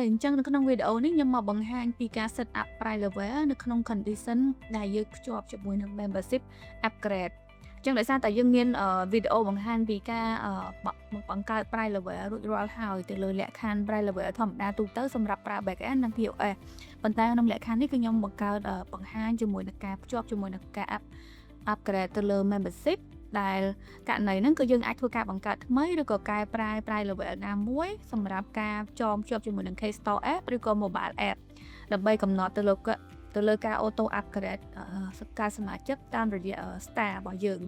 អញ្ចឹងនៅក្នុងវីដេអូនេះខ្ញុំមកបង្ហាញពីការ set up price level នៅក្នុង condition ដែលយើងភ្ជាប់ជាមួយនឹង membership upgrade។ អញ្ចឹងដោយសារតែយើងមានវីដេអូបង្ហាញពីការបង្កើត price level រួចរាល់ហើយទៅលើលក្ខខណ្ឌ price level ធម្មតាទូទៅសម្រាប់ប្រើ back end និង POS ប៉ុន្តែក្នុងលក្ខខណ្ឌនេះគឺខ្ញុំបង្កើតបង្ហាញជាមួយនឹងការភ្ជាប់ជាមួយនឹងការ upgrade ទៅលើ membership ដែលករណីហ្នឹងគឺយើងអាចធ្វើការបង្កើតថ្មីឬក៏កែប្រែ price level ណាមួយសម្រាប់ការចងភ្ជាប់ជាមួយនឹង K-Store app ឬក៏ mobile app ដើម្បីកំណត់ទៅលើការ auto upgrade ការសមាជិកតាមរយៈ star របស់យើង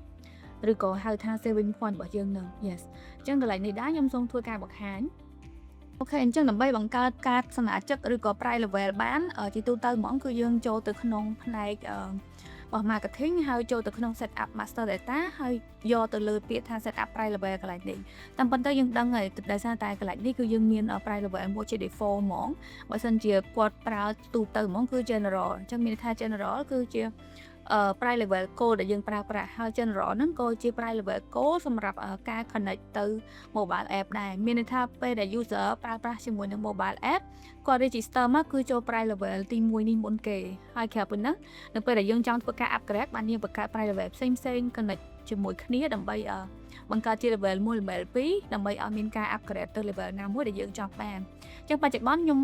ឬក៏ហៅថា saving point របស់យើងនឹង yes អញ្ចឹងកន្លែងនេះដែរខ្ញុំសូមធ្វើការបង្ហាញ OK អញ្ចឹងដើម្បីបង្កើតកាតសមាជិកឬក៏ price level បានជាទូទៅហ្មងគឺយើងចូលទៅក្នុងផ្នែករបស់ marketing ហើយចូលទៅក្នុង set up master data ហើយយកទៅលើពាក្យថា set up price level កន្លែងនេះតាមប៉ុន្តែយើងដឹងហើយដោយសារតែកន្លែងនេះគឺយើងមាន price level មួយជា default ហ្មងបើសិនជាគាត់ប្រើទូទៅហ្មងគឺ general អញ្ចឹងមានន័យថា general គឺជា price level code ដែលយើងប្រើប្រាស់ហើយ general ហ្នឹងក៏ជា price level code សម្រាប់ការ connect ទៅ mobile app ដែរមានន័យថាពេលដែល user ប្រើប្រាស់ជាមួយនឹង mobile app គាត់ register មកគឺចូល price level ទី1នេះមុនគេហើយក្រៅពីហ្នឹងនៅពេលដែលយើងចង់ធ្វើការ upgrade បានយើងបង្កើត price level ផ្សេងផ្សេង connect ជាមួយគ្នាដើម្បីបង្កើតជា level 1 level 2ដើម្បីឲ្យមានការ upgrade ទៅ level ណាមួយដែលយើងចង់បានអញ្ចឹងបច្ចុប្បន្នខ្ញុំ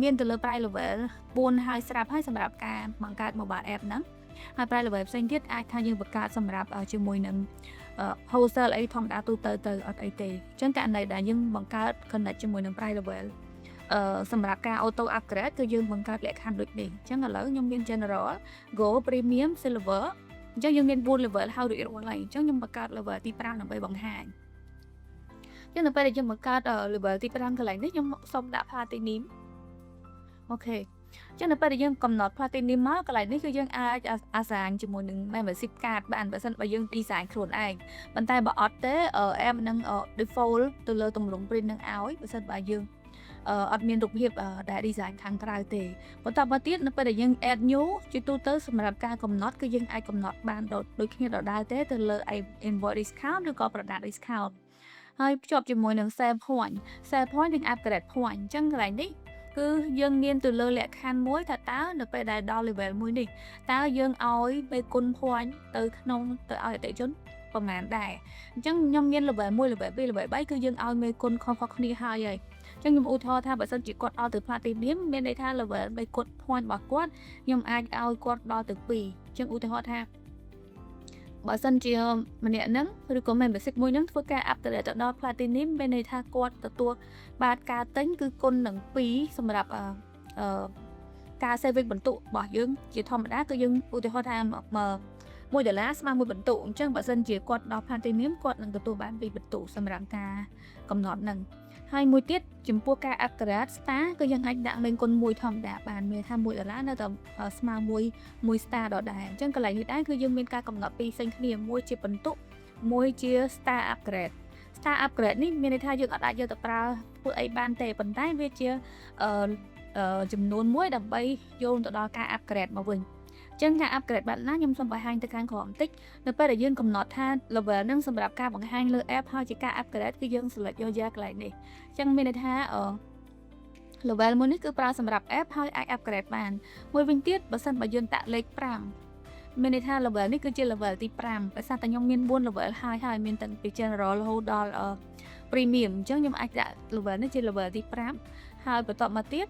មានទៅលើ price level 4ហើយស្រាប់ហើយសម្រាប់ការបង្កើត mobile app ហ្នឹងហើយ price level ផ្សេងទៀតអាចថាយើងបង្កើតសម្រាប់ជាមួយនឹង wholesale អីធម្មតាទូទៅទៅអត់អីទេអញ្ចឹងករណីដែលយើងបង្កើត connect ជាមួយនឹង price level សម្រាប់ការ auto upgrade គឺយើងបង្កើតលក្ខខណ្ឌដូចនេះអញ្ចឹងឥឡូវខ្ញុំមាន general, gold, premium, silver អញ្ចឹងយើងមាន4 level ហើយរួចរាល់ហើយអញ្ចឹងខ្ញុំបង្កើត level ទី5ដើម្បីបង្ហាញ ចឹងនៅពេលដែលយើងបង្កើត level ទី5កន្លែងនេះខ្ញុំសូមដាក់ platinum OK ចឹងនៅពេលដែលយើងកំណត់ platinum មកកន្លែងនេះគឺយើងអាច assign ជាមួយនឹង membership card បានបើសិនបើយើង design ខ្លួនឯងប៉ុន្តែបើអត់ទេ app នឹង default ទៅលើទម្រង់ print នឹងឲ្យបើសិនបើយើងអត់មានរូបភាពដែល design ខាងក្រៅទេបន្តមកទៀតនៅពេលដែលយើង add new ជាទូទៅសម្រាប់ការកំណត់គឺយើងអាចកំណត់បានដូចគ្នាដដែលទេទៅលើ invoice discount ឬក៏ product discount ហើយភ្ជាប់ជាមួយនឹង save point, save point និង upgrade point អញ្ចឹងកន្លែងនេះគឺយើងមានទៅលើលក្ខខណ្ឌមួយថាតើនៅពេលដែលដល់ level មួយនេះតើយើងឲ្យមេគុណ point ទៅក្នុងទៅឲ្យអតិថិជនប្រហែលដែរអញ្ចឹងខ្ញុំមាន level 1 level 2 level 3គឺយើងឲ្យមេគុណខុសៗគ្នាហើយហើយអញ្ចឹងខ្ញុំឧទាហរណ៍ថាបើសិនជាគាត់ដល់ទៅ platinum មានន័យថា level មេគុណ point របស់គាត់ខ្ញុំអាចឲ្យគាត់ដល់ទៅ2អញ្ចឹងឧទាហរណ៍ថាបើសិនជាម្នាក់ហ្នឹងឬក៏ membership មួយហ្នឹងធ្វើការ upgrade ទៅដល់ platinum មានន័យថាគាត់ទទួលបានការទិញគឺគុណនឹង2សម្រាប់អឺការ saving បន្ទុករបស់យើងជាធម្មតាគឺយើងឧទាហរណ៍ថា1ដុល្លារស្មើ1បន្ទុកអញ្ចឹងបើសិនជាគាត់ដល់ platinum គាត់នឹងទទួលបាន2បន្ទុកសម្រាប់ការកំណត់ហ្នឹងហើយមួយទៀតចំពោះការ upgrade star គឺយើងអាចដាក់មេគុណ1ធម្មតាបានមានថា1ដុល្លារនៅតែស្មើ1 1 star ដដែលអញ្ចឹងកន្លែងនេះដែរគឺយើងមានការកំណត់ពីរផ្សេងគ្នាមួយជាបន្ទុកមួយជា star upgrade។ Star upgrade នេះមានន័យថាយើងអត់អាចយកទៅប្រើធ្វើអីបានទេប៉ុន្តែវាជាអឺចំនួនមួយដើម្បីយោងទៅដល់ការ upgrade មកវិញចឹងការ upgrade បែបណាខ្ញុំសូមបង្ហាញទៅខាងក្រោមបន្តិចនៅពេលដែលយើងកំណត់ថា level ហ្នឹងសម្រាប់ការបង្ហាញលើ app ហើយជាការ upgrade គឺយើង select យកយ៉ាកន្លែងនេះចឹងមានន័យថាអឺ level មួយនេះគឺប្រើសម្រាប់ app ហើយអាច upgrade បានមួយវិញទៀតបើសិនបើយើងដាក់លេខ5មានន័យថា level នេះគឺជា level ទី5ដោយសារតែខ្ញុំមាន4 level ហើយហើយមានតាំងពី general រហូតដល់ premium អញ្ចឹងខ្ញុំអាចដាក់ level នេះជា level ទី5ហើយបន្ទាប់មកទៀត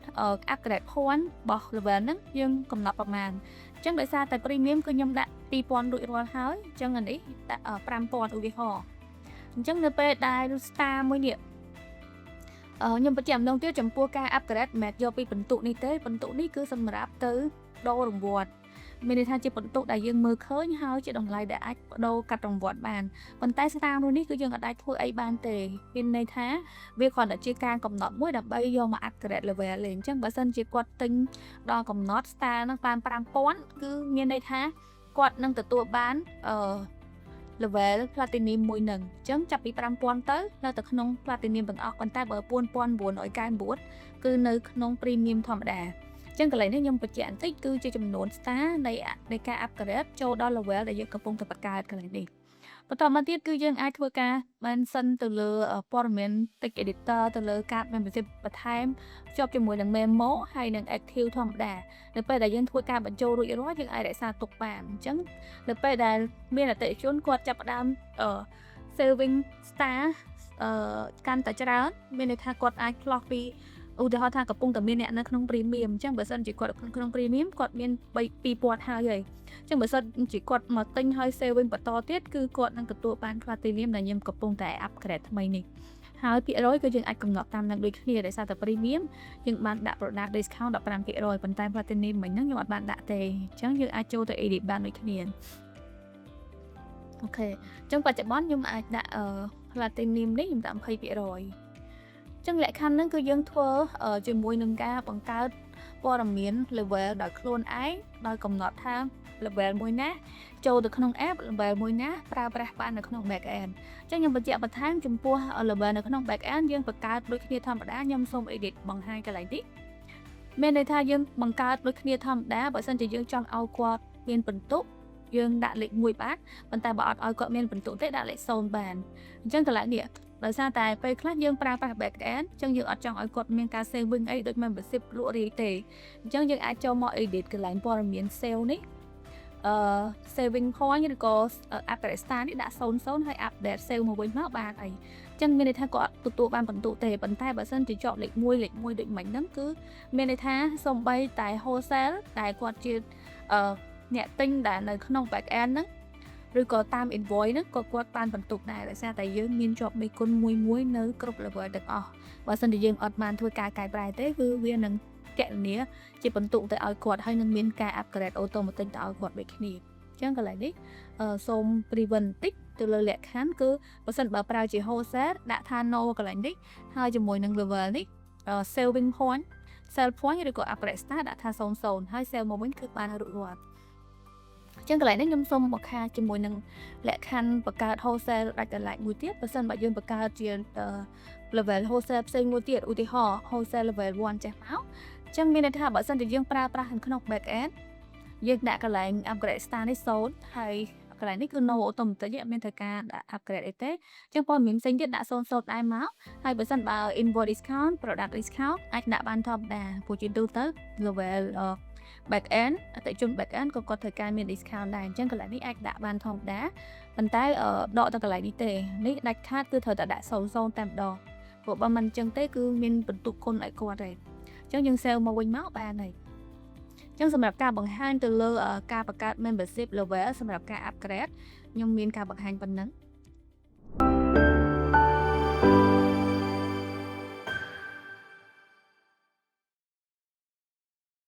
upgrade point របស់ level ហ្នឹងយើងកំណត់ប្រមាណអញ្ចឹងដោយសារតែ premium គឺខ្ញុំដាក់2000រួចរាល់ហើយអញ្ចឹងអានេះដាក់5000ឧទាហរណ៍អញ្ចឹងនៅពេលដែល star មួយនេះខ្ញុំបញ្ជាក់ម្ដងទៀតចំពោះការ upgrade មិនមែនយកពីពិន្ទុនេះទេពិន្ទុនេះគឺសម្រាប់ទៅដូររង្វាន់មានន័យថាជាពិន្ទុដែលយើងមើលឃើញហើយជាតម្លៃដែលអាចបដូរកាត់រង្វាន់បានប៉ុន្តែ star មួយនេះគឺយើងអាចធ្វើអីបានទេមានន័យថាវាគ្រាន់តែជាការកំណត់មួយដើម្បីយកមក upgrade level លេងអញ្ចឹងបើសិនជាគាត់ទិញដល់កំណត់ star ហ្នឹងបាន5000គឺមានន័យថាគាត់នឹងទទួលបានអឺ level platinum មួយនឹងអញ្ចឹងចាប់ពី5000ទៅនៅតែក្នុង platinum ទាំងអស់ប៉ុន្តែបើ4999គឺនៅក្នុង premium ធម្មតា។ ចឹងកន្លែងនេះខ្ញុំបញ្ជាក់បន្តិចគឺជាចំនួន star នៃការ upgrade ចូលដល់ level ដែលយើងកំពុងតែបង្កើតកន្លែងនេះបន្តមកទៀតគឺយើងអាចធ្វើការ mention ទៅលើព័ត៌មាន text editor ទៅលើ card membership បន្ថែមភ្ជាប់ជាមួយនឹង memo ហើយនិង active ធម្មតានៅពេលដែលយើងធ្វើការបញ្ចូលរួចរាល់យើងអាចរក្សាទុកបានអញ្ចឹងនៅពេលដែលមានអតិថិជនគាត់ចាប់ផ្ដើមអឺ saving star កាន់តែច្រើនមានន័យថាគាត់អាចផ្លោះពីឧទាហរណ៍ថាកំពុងតែមានអ្នកនៅក្នុង premium អញ្ចឹងបើសិនជាគាត់ក្នុង premium គាត់មាន3 2000ហើយហើយអញ្ចឹងបើសិនជាគាត់មកទិញហើយ saving បន្តទៀតគឺគាត់នឹងទទួលបាន platinum ដែលខ្ញុំកំពុងតែ upgrade ថ្មីនេះហើយភាគរយគឺយើងអាចកំណត់តាមនឹងដូចគ្នាដោយសារតែ premium យើងបានដាក់ product discount 15%ប៉ុន្តែ platinum មិញហ្នឹងខ្ញុំអត់បានដាក់ទេអញ្ចឹងយើងអាចចូលទៅ edit បានដូចគ្នាOK អញ្ចឹងបច្ចុប្បន្នខ្ញុំអាចដាក់អឺ platinum នេះខ្ញុំដាក់20%អញ្ចឹងលក្ខខណ្ឌហ្នឹងគឺយើងធ្វើជាមួយនឹងការបង្កើតព័ត៌មាន level ដោយខ្លួនឯងដោយកំណត់ថា level មួយណាចូលទៅក្នុង app level មួយណាប្រើប្រាស់បាននៅក្នុង back end អញ្ចឹងខ្ញុំបញ្ជាក់បន្ថែមចំពោះ level នៅក្នុង back end យើងបង្កើតដូចគ្នាធម្មតាខ្ញុំសូម edit បង្ហាញកន្លែងនេះមានន័យថាយើងបង្កើតដូចគ្នាធម្មតាបើសិនជាយើងចង់ឲ្យគាត់មានពិន្ទុយើងដាក់លេខ1បានប៉ុន្តែបើអត់ឲ្យគាត់មានពិន្ទុទេដាក់លេខ0បានអញ្ចឹងកន្លែងនេះដោយសារតែពេលខ្លះយើងប្រើប្រាស់ back end អញ្ចឹងយើងអត់ចង់ឲ្យគាត់មានការ saving អីដូច membership លក់រាយទេអញ្ចឹងយើងអាចចូលមក edit កន្លែងព័ត៌មាន sale នេះ saving point ឬក៏ upgrade star នេះដាក់00ហើយ update save មកវិញមកបានអីអញ្ចឹងមានន័យថាគាត់ទទួលបានពិន្ទុទេប៉ុន្តែបើសិនជាជាប់លេខ1លេខ1ដូចមិញហ្នឹងគឺមានន័យថាសំបីតែ wholesale តែគាត់ជាអ្នកទិញដែលនៅក្នុង back end ហ្នឹងឬក៏តាម invoice ហ្នឹងក៏គាត់បានពិន្ទុដែរដោយសារតែយើងមានជាប់មេគុណមួយមួយនៅគ្រប់ level ទាំងអស់បើសិនជាយើងអត់បានធ្វើការកែប្រែទេគឺវានឹងកណនាជាពិន្ទុទៅឲ្យគាត់ហើយនឹងមានការ upgrade automatic ទៅឲ្យគាត់ដូចគ្នាអញ្ចឹងកន្លែងនេះសូម prevent បន្តិចទៅលើលក្ខខណ្ឌគឺបើសិនបើប្រើជា wholesale ដាក់ថា no កន្លែងនេះហើយជាមួយនឹង level នេះ saving point sell point ឬក៏ upgrade star ដាក់ថា00ហើយ sell មកវិញគឺបានរួចរាល់ចឹងកន្លែងនេះខ្ញុំសូមបង្ខាជាមួយនឹងលក្ខខណ្ឌបង្កើត wholesale ដាច់ដោយឡែកមួយទៀតបើសិនបើយើងបង្កើតជា level wholesale ផ្សេងមួយទៀតឧទាហរណ៍ wholesale level 1ចេះមកអញ្ចឹងមានន័យថាបើសិនជាយើងប្រើប្រាស់នៅក្នុង back end យើងដាក់កន្លែង upgrade star នេះ0ហើយកន្លែងនេះគឺ no automatic អត់មានត្រូវការដាក់ upgrade អីទេអញ្ចឹងព័ត៌មានផ្សេងទៀតដាក់00ដែរមកហើយបើសិនបើ invoice discount product discount អាចដាក់បានធម្មតាព្រោះជាទូទៅ level back end អតិថិជន back end ក៏គាត់ត្រូវការមាន discount ដែរអញ្ចឹងកន្លែងនេះអាចដាក់បានធម្មតាប៉ុន្តែដកទៅកន្លែងនេះទេនេះដាច់ខាតគឺត្រូវតែដាក់00តែម្ដងព្រោះបើមិនអញ្ចឹងទេគឺមានពិន្ទុគុណឲ្យគាត់ទេអញ្ចឹងយើង save មកវិញមកបានហើយចឹងសម្រាប់ការបង្ហាញទៅលើការបង្កើត membership level សម្រាប់ការ upgrade ខ្ញុំមានការបង្ហាញប៉ុណ្ណឹង។